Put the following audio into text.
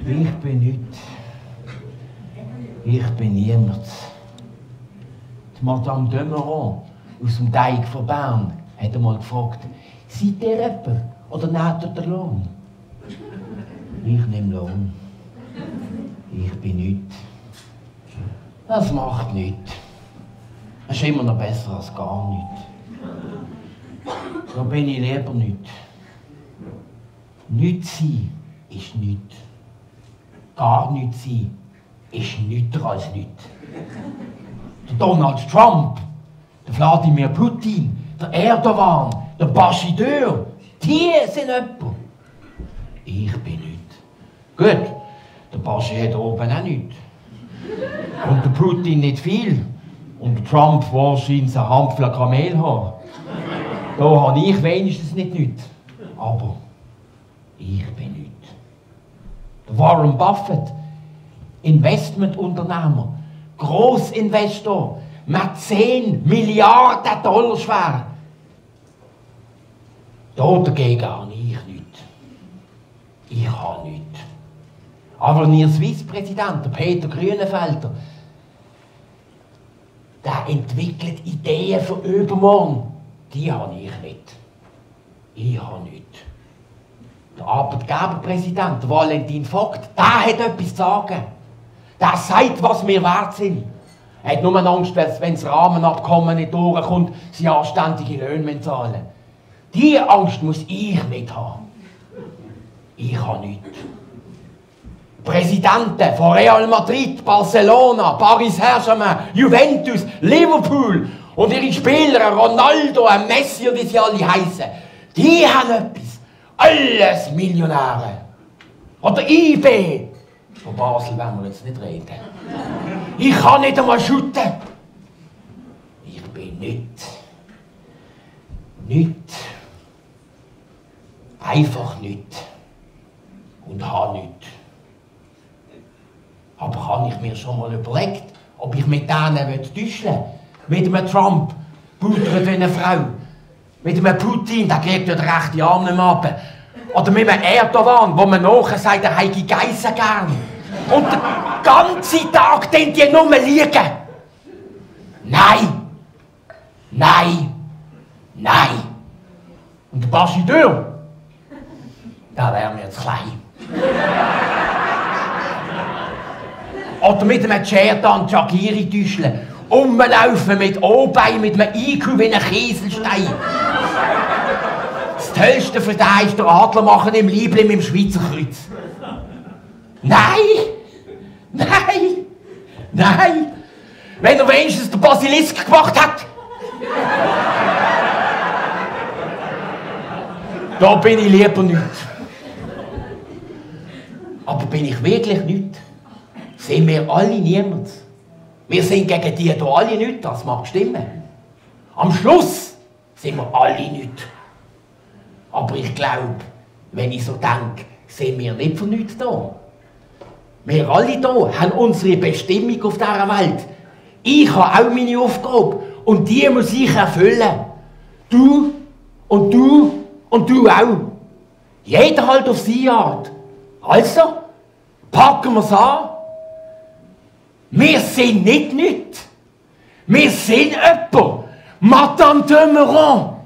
Ich bin nichts. Ich bin niemand. Die Madame de Meuron aus dem Teig von Bern hat einmal gefragt, seid ihr jemand oder nehmt ihr den Lohn? Ich nehme Lohn. Ich bin nichts. Das macht nichts. Das ist immer noch besser als gar nichts. So bin ich lieber nichts. Nichts sein ist nichts. Gar nichts sein ist nichts als nichts. Der Donald Trump, der Wladimir Putin, der Erdogan, der Bashideur, die sind jemand. Ich bin nichts. Gut, der Baschi hat oben auch nichts. Und der Putin nicht viel. Und der Trump wahrscheinlich eine Handvoll Kamelhaar. Da habe ich wenigstens nicht nichts. Aber ich bin nichts. Der Warren Buffett, Investmentunternehmer, Grossinvestor, mit 10 Milliarden Dollar schwer. Da dagegen habe ich nichts. Ich habe nichts. Aber Ihr Swiss-Präsident, der Peter Grünenfelder, der entwickelt Ideen für übermorgen. Die habe ich nicht. Ich habe nichts. Der Arbeitgeberpräsident, der Valentin Vogt, der hat etwas zu sagen. Der sagt, was wir wert sind. Er hat nur Angst, wenn das Rahmenabkommen nicht durchkommt, sie anständige Löhne zahlen. Diese Angst muss ich nicht haben. Ich habe nichts. Präsidenten von Real Madrid, Barcelona, Paris Saint-Germain, Juventus, Liverpool und ihre Spieler, Ronaldo, Messi und wie sie alle heißen, die haben etwas. Alles Millionäre. Oder IB. Von Basel wollen wir jetzt nicht reden. Ich kann nicht einmal shooten. Ich bin nichts. Nichts. Einfach nichts. Und habe nichts. Aber habe ich mir schon mal überlegt, ob ich mit denen täuschen will? Mit einem Trump, putert wie eine Frau. Mit einem Putin, der kriegt ja den rechten Arm nicht mehr ab. Oder mit einem Erdogan, wo man nachher sagt, er hätte Geissen gern. Und den ganzen Tag den die nur liegen. Nein! Nein! Nein! Und der Bashideur, der wäre mir zu klein. Oder mit einem Chertan Shakiri täuschen. Rumlaufen mit O-Bein, mit einem IQ wie ein Kieselstein. Das Tollste für den ist der Adler machen im Liebling mit dem Schweizer Kreuz. Nein! Nein! Nein! Wenn er wenigstens den Basilisk gemacht hat! Da bin ich lieber nicht. Aber bin ich wirklich nicht? Sind wir alle niemand? Wir sind gegen die hier alle nicht, das mag stimmen. Am Schluss sind wir alle nicht. Aber ich glaube, wenn ich so denke, sind wir nicht für nichts da. Wir alle hier haben unsere Bestimmung auf dieser Welt. Ich habe auch meine Aufgabe und die muss ich erfüllen. Du und du und du auch. Jeder halt auf seine Art. Also, packen wir es an. Wir sind nicht nichts. Wir sind jemand. Madame de Meuron.